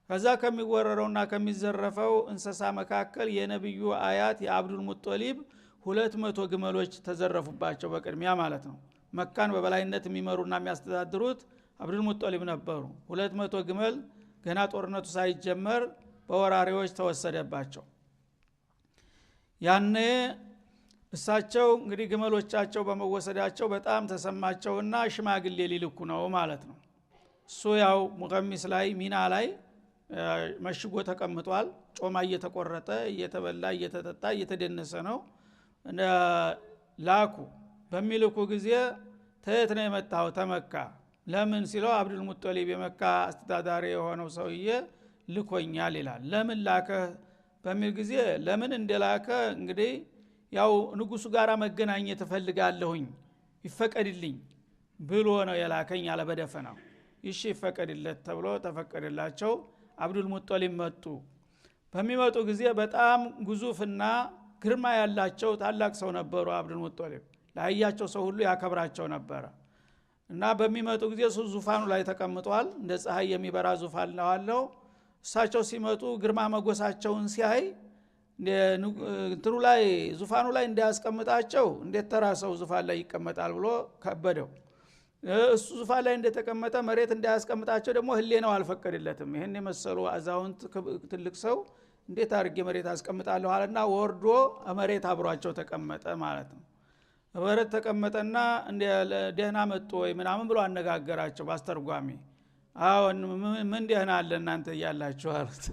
ከዛ ከሚወረረውና ከሚዘረፈው እንስሳ መካከል የነብዩ አያት የአብዱል ሙጠሊብ 200 ግመሎች ተዘረፉባቸው በቅድሚያ ማለት ነው። መካን በበላይነት የሚመሩና የሚያስተዳድሩት አብዱል ሙጠሊብ ነበሩ። 200 ግመል ገና ጦርነቱ ሳይጀመር በወራሪዎች ተወሰደባቸው። ያኔ እሳቸው እንግዲህ ግመሎቻቸው በመወሰዳቸው በጣም ተሰማቸውና ሽማግሌ ሊልኩ ነው ማለት ነው። እሱ ያው ሙገሚስ ላይ ሚና ላይ መሽጎ ተቀምጧል። ጮማ እየተቆረጠ እየተበላ እየተጠጣ እየተደነሰ ነው። ላኩ። በሚልኩ ጊዜ ተየት ነው የመጣው? ተመካ። ለምን ሲለው አብዱል ሙጠሊብ የመካ አስተዳዳሪ የሆነው ሰውዬ ልኮኛል ይላል። ለምን ላከ በሚል ጊዜ ለምን እንደላከ እንግዲህ ያው ንጉሱ ጋራ መገናኘት እፈልጋለሁኝ ይፈቀድልኝ ብሎ ነው የላከኝ አለ በደፈናው። እሺ ይፈቀድለት ተብሎ ተፈቀደላቸው። አብዱል ሙጠሊብ መጡ። በሚመጡ ጊዜ በጣም ግዙፍና ግርማ ያላቸው ታላቅ ሰው ነበሩ። አብዱል ሙጠሊብ ላያቸው ሰው ሁሉ ያከብራቸው ነበር። እና በሚመጡ ጊዜ እሱ ዙፋኑ ላይ ተቀምጧል። እንደ ፀሐይ የሚበራ ዙፋን ነው ያለው። እሳቸው ሲመጡ ግርማ መጎሳቸውን ሲያይ እንትኑ ላይ ዙፋኑ ላይ እንዳያስቀምጣቸው እንዴት ተራ ሰው ዙፋን ላይ ይቀመጣል ብሎ ከበደው። እሱ ዙፋን ላይ እንደተቀመጠ መሬት እንዳያስቀምጣቸው ደግሞ ህሌናው አልፈቀደለትም። ይሄን የመሰሉ አዛውንት ትልቅ ሰው እንዴት አድርጌ መሬት አስቀምጣለሁ አለና ወርዶ መሬት አብሯቸው ተቀመጠ ማለት ነው። መሬት ተቀመጠና እንደ ደህና መጡ ወይ ምናምን ብሎ አነጋገራቸው ባስተርጓሚ። አዎን ምን ደህና አለ እናንተ እያላችሁ አሉት።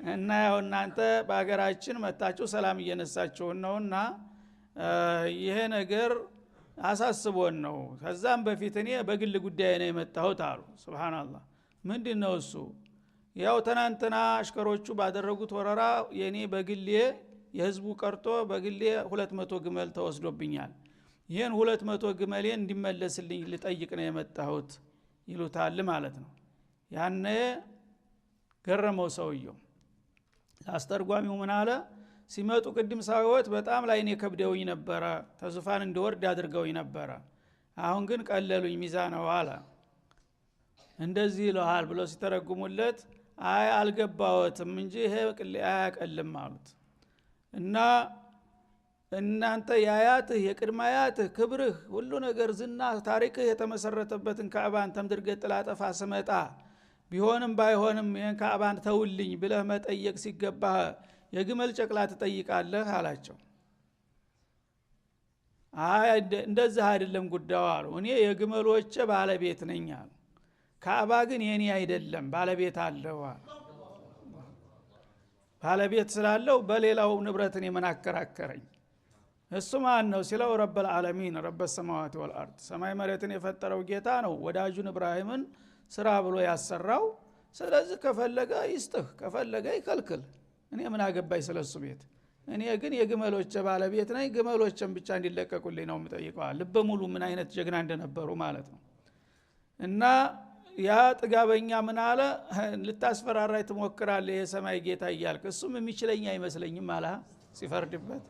እና ያው እናንተ በአገራችን መጣችሁ ሰላም እየነሳችሁ ነውና ይሄ ነገር አሳስቦን ነው። ከዛም በፊት እኔ በግል ጉዳይ ነው የመጣሁት አሉ። ሱብሃንአላህ። ምንድነው እሱ? ያው ትናንትና አሽከሮቹ ባደረጉት ወረራ የኔ በግሌ የህዝቡ ቀርቶ በግሌ 200 ግመል ተወስዶብኛል። ይሄን 200 ግመሌን እንዲመለስልኝ ልጠይቅ ነው የመጣሁት ይሉታል ማለት ነው። ያኔ ገረመው ሰውየው። አስተርጓሚው ምን አለ? ሲመጡ ቅድም ሳይወት በጣም ላይኔ ከብደውኝ ነበር፣ ተዙፋን እንድወርድ አድርገውኝ ነበር። አሁን ግን ቀለሉኝ ሚዛነው አለ። እንደዚህ ይለሃል ብሎ ሲተረጉሙለት አይ አልገባዎትም እንጂ ይሄ አያቀልም አሉት። እና እናንተ ያያትህ የቅድመ አያትህ ክብርህ ሁሉ ነገር ዝና ታሪክህ የተመሰረተበትን ካዕባን ተምድርገት ጥላጠፋ ስመጣ ቢሆንም ባይሆንም ይሄን ካዕባን ተውልኝ ብለህ መጠየቅ ሲገባህ የግመል ጨቅላ ትጠይቃለህ አላቸው። አይ እንደዚህ አይደለም ጉዳዩ አሉ። እኔ የግመሎቼ ባለቤት ነኝ አሉ። ካዕባ ግን የኔ አይደለም ባለቤት አለው አሉ። ባለቤት ስላለው በሌላው ንብረት እኔ ምን አከራከረኝ? እሱ ማን ነው ሲለው ረበል ዓለሚን ረበ ሰማዋት ወልአርድ ሰማይ መሬትን የፈጠረው ጌታ ነው። ወዳጁን ኢብራሂምን ስራ ብሎ ያሰራው። ስለዚህ ከፈለገ ይስጥህ ከፈለገ ይከልክል፣ እኔ ምን አገባኝ ስለሱ ቤት። እኔ ግን የግመሎቼ ባለቤት ነኝ፣ ግመሎቼን ብቻ እንዲለቀቁልኝ ነው የምጠይቀው። ልበ ሙሉ ምን አይነት ጀግና እንደነበሩ ማለት ነው። እና ያ ጥጋበኛ ምን አለ? ልታስፈራራኝ ትሞክራለህ የሰማይ ጌታ እያልክ፣ እሱም የሚችለኝ አይመስለኝም አለ ሲፈርድበት።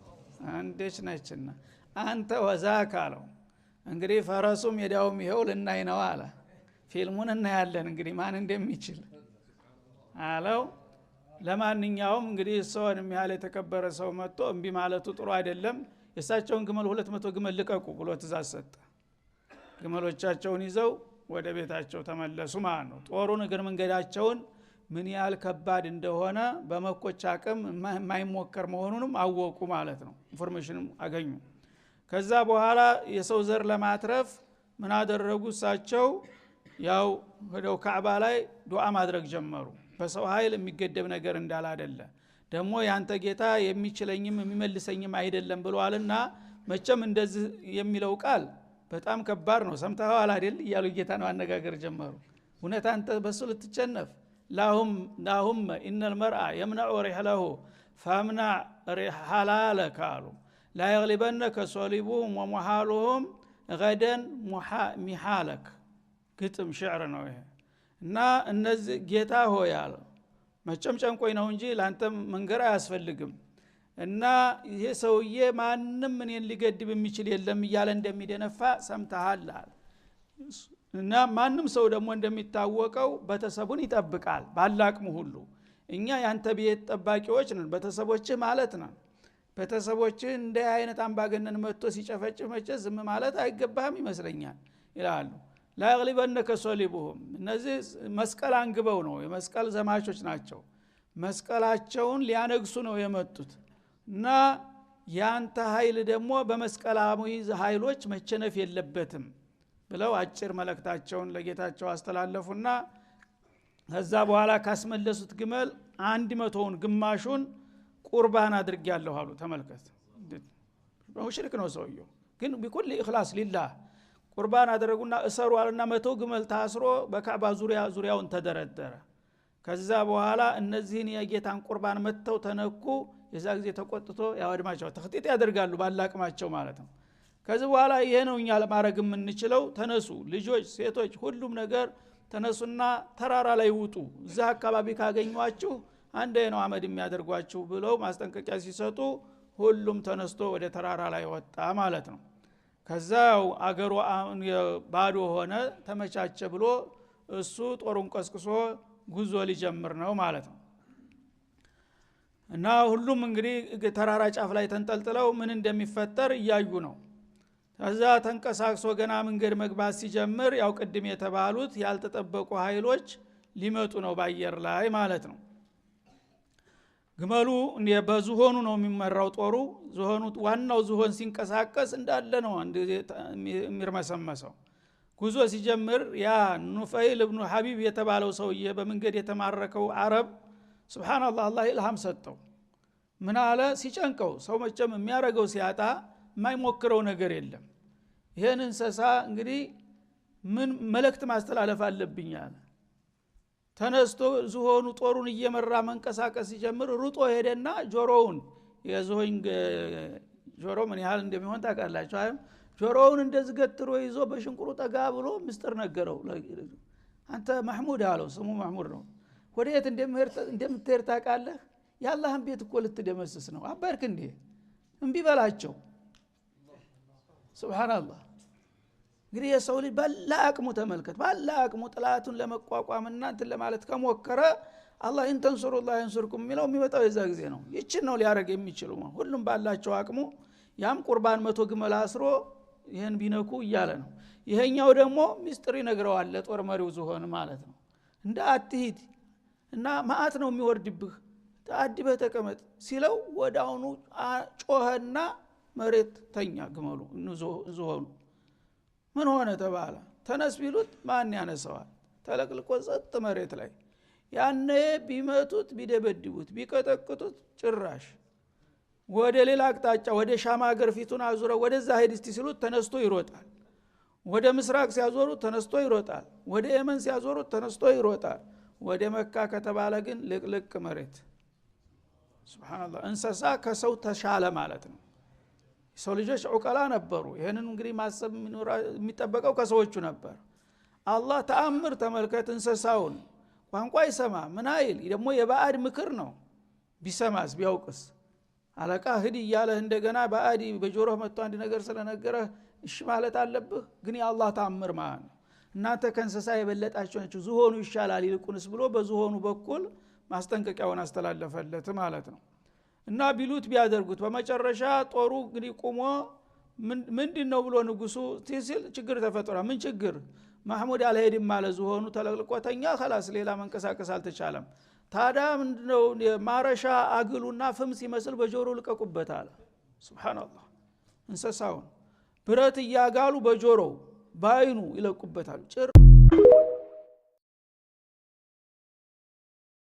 አንዴች ነችና አንተ ወዛክ አለው። እንግዲህ ፈረሱም ሜዳውም ይኸው ልናይ ነው አለ። ፊልሙን እናያለን እንግዲህ ማን እንደሚችል አለው። ለማንኛውም እንግዲህ ሰውን የሚያህል የተከበረ ሰው መጥቶ እምቢ ማለቱ ጥሩ አይደለም። የሳቸውን ግመል 200 ግመል ልቀቁ ብሎ ትእዛዝ ሰጠ። ግመሎቻቸውን ይዘው ወደ ቤታቸው ተመለሱ ማለት ነው። ጦሩን እግር መንገዳቸውን ምን ያህል ከባድ እንደሆነ በመኮች አቅም የማይሞከር መሆኑንም አወቁ ማለት ነው። information ም አገኙ። ከዛ በኋላ የሰው ዘር ለማትረፍ ምን አደረጉ? እሳቸው ያው ሄደው ካዕባ ላይ ዱዓ ማድረግ ጀመሩ። በሰው ኃይል የሚገደብ ነገር እንዳለ አይደለ፣ ደግሞ ያንተ ጌታ የሚችለኝም የሚመልሰኝም አይደለም ብሏልና መቼም እንደዚህ የሚለው ቃል በጣም ከባድ ነው፣ ሰምተኸዋል አይደል እያሉ ጌታ ነው አነጋገር ጀመሩ። እውነት አንተ በሱ ልትቸነፍ? ላሁም ኢነል መርአ የምነዑ ሪህለሁ ፈምነዕ ሐላለከ አሉ። ላ የግሊበነከ ሶሊቡሁም ወሙሃሉሁም ገደን ሚሃለክ። ግጥም ሽዕር ነው ይሄ። እና እነዚህ ጌታ ሆይ አለ፣ መቼም ጨንቆኝ ነው እንጂ ላንተም መንገር አያስፈልግም። እና ይሄ ሰውዬ ማንም እኔን ሊገድብ የሚችል የለም እያለ እንደሚደነፋ ሰምተሃል አለ። እና ማንም ሰው ደግሞ እንደሚታወቀው ቤተሰቡን ይጠብቃል ባላቅሙ ሁሉ። እኛ ያንተ ቤት ጠባቂዎች ነን፣ ቤተሰቦችህ ማለት ነው። ቤተሰቦችህ እንደ አይነት አምባገነን መጥቶ ሲጨፈጭፍ መቼ ዝም ማለት አይገባህም ይመስለኛል ይላሉ። ላ يغلبنك صليبهم እነዚህ መስቀል አንግበው ነው፣ የመስቀል ዘማቾች ናቸው። መስቀላቸውን ሊያነግሱ ነው የመጡት እና ያንተ ኃይል ደግሞ በመስቀላዊ ኃይሎች መቸነፍ የለበትም ብለው አጭር መልእክታቸውን ለጌታቸው አስተላለፉና ከዛ በኋላ ካስመለሱት ግመል 100ውን ግማሹን ቁርባን አድርጌያለሁ አሉ። ተመልከት፣ ሙሽሪክ ነው ሰውየው፣ ግን بكل اخلاص لله ቁርባን አደረጉና እሰሩ አለና 100 ግመል ታስሮ በካዕባ ዙሪያውን ተደረደረ። ከዛ በኋላ እነዚህን የጌታን ቁርባን መተው ተነኩ። የዛ ጊዜ ተቆጥቶ ያወድማቸው ተخطيط ያደርጋሉ ባላቅማቸው ማለት ነው። ከዚህ በኋላ ይሄ ነው እኛ ለማድረግ የምንችለው፣ ተነሱ ልጆች፣ ሴቶች፣ ሁሉም ነገር ተነሱና ተራራ ላይ ውጡ፣ እዛ አካባቢ ካገኟችሁ አንዴ ነው አመድ የሚያደርጓችሁ ብለው ማስጠንቀቂያ ሲሰጡ ሁሉም ተነስቶ ወደ ተራራ ላይ ወጣ ማለት ነው። ከዛው አገሩ ባዶ ሆነ፣ ተመቻቸ ብሎ እሱ ጦሩን ቀስቅሶ ጉዞ ሊጀምር ነው ማለት ነው። እና ሁሉም እንግዲህ ተራራ ጫፍ ላይ ተንጠልጥለው ምን እንደሚፈጠር እያዩ ነው። ከዛ ተንቀሳቅሶ ገና መንገድ መግባት ሲጀምር ያው ቅድም የተባሉት ያልተጠበቁ ኃይሎች ሊመጡ ነው ባየር ላይ ማለት ነው። ግመሉ በዝሆኑ ነው የሚመራው ጦሩ። ዝሆኑ ዋናው ዝሆን ሲንቀሳቀስ እንዳለ ነው አንድ የሚርመሰመሰው። ጉዞ ሲጀምር ያ ኑፈይል ኢብኑ ሐቢብ የተባለው ሰውዬ በመንገድ የተማረከው አረብ ሱብሃንአላህ አላህ ኢልሃም ሰጠው። ምን አለ? ሲጨንቀው ሰው መቼም የሚያረገው ሲያጣ የማይሞክረው ነገር የለም። ይሄን እንስሳ እንግዲህ ምን መልእክት ማስተላለፍ አለብኝ አለ። ተነስቶ ዝሆኑ ጦሩን እየመራ መንቀሳቀስ ሲጀምር ሩጦ ሄደና ጆሮውን የዝሆን ጆሮ ምን ያህል እንደሚሆን ታውቃላችሁ አይደል? ጆሮውን እንደዚህ ገትሮ ይዞ በሽንቁሩ ጠጋ ብሎ ምስጢር ነገረው። አንተ ማህሙድ አለው፣ ስሙ ማህሙድ ነው። ወዴት እንደምትሄድ ታውቃለህ? የአላህን ቤት እኮ ልትደመስስ ነው። አባርክ እንዴ እምቢ በላቸው። ሱብሃንአላህ። እንግዲህ የሰው ልጅ ባለ አቅሙ ተመልከት፣ ባለ አቅሙ ጥላቱን ለመቋቋምና እንትን ለማለት ከሞከረ አላህ እንተንሱሩላህ ይንሱርኩም የሚለው የሚመጣው የዛ ጊዜ ነው። ይችን ነው ሊያረግ የሚችሉ ሁሉም ባላቸው አቅሙ። ያም ቁርባን 100 ግመል አስሮ ይሄን ቢነኩ እያለ ነው። ይሄኛው ደግሞ ሚስጥር ይነግረዋል ለጦር መሪው ዝሆን ማለት ነው። እንደ አትሂድ እና ማአት ነው የሚወርድብህ ታድበህ ተቀመጥ ሲለው ወዳውኑ ጮኸና መሬት ተኛ ግመሉ ዝሆኑ። ምን ሆነ ተባለ። ተነስ ቢሉት ማን ያነሳዋል? ተለቅልቆ ጸጥ መሬት ላይ። ያኔ ቢመቱት ቢደበድቡት ቢቀጠቅጡት ጭራሽ ወደ ሌላ አቅጣጫ ወደ ሻም ሀገር ፊቱን አዙረው ወደዛ ሄድ እስቲ ሲሉት ተነስቶ ይሮጣል። ወደ ምስራቅ ሲያዞሩት ተነስቶ ይሮጣል። ወደ የመን ሲያዞሩት ተነስቶ ይሮጣል። ወደ መካ ከተባለ ግን ልቅልቅ መሬት። ሱብሃንአላህ። እንስሳ ከሰው ተሻለ ማለት ነው። ሰው ልጆች ዑቀላ ነበሩ። ይሄንን እንግዲህ ማሰብ የሚጠበቀው ከሰዎቹ ነበር። አላህ ተአምር ተመልከት። እንስሳውን ቋንቋ ይሰማ ምን አይል ደግሞ የባዕድ ምክር ነው። ቢሰማስ ቢያውቅስ? አለቃ ሂድ እያለህ እንደገና ባዕድ በጆሮህ መጥቶ አንድ ነገር ስለነገረህ እሺ ማለት አለብህ። ግን የአላህ ተአምር ማለት ነው። እናንተ ከእንስሳ የበለጣችሁ ናችሁ፣ ዝሆኑ ይሻላል ይልቁንስ ብሎ በዝሆኑ በኩል ማስጠንቀቂያውን አስተላለፈለት ማለት ነው። እና ቢሉት ቢያደርጉት በመጨረሻ ጦሩ እንግዲህ ቆሞ ምንድነው ብሎ ንጉሱ ሲል ችግር ተፈጠረ። ምን ችግር? ማህሙድ አልሄድም አለ። ዝሆኑ ተለቅልቆተኛ خلاص ሌላ መንቀሳቀስ አልተቻለም። ታዳ ምንድነው ማረሻ አግሉና ፍም ሲመስል በጆሮ ልቀቁበት አለ። ሱብሃንአላህ። እንስሳውን ብረት እያጋሉ በጆሮው ባይኑ ይለቁበታል። ጭር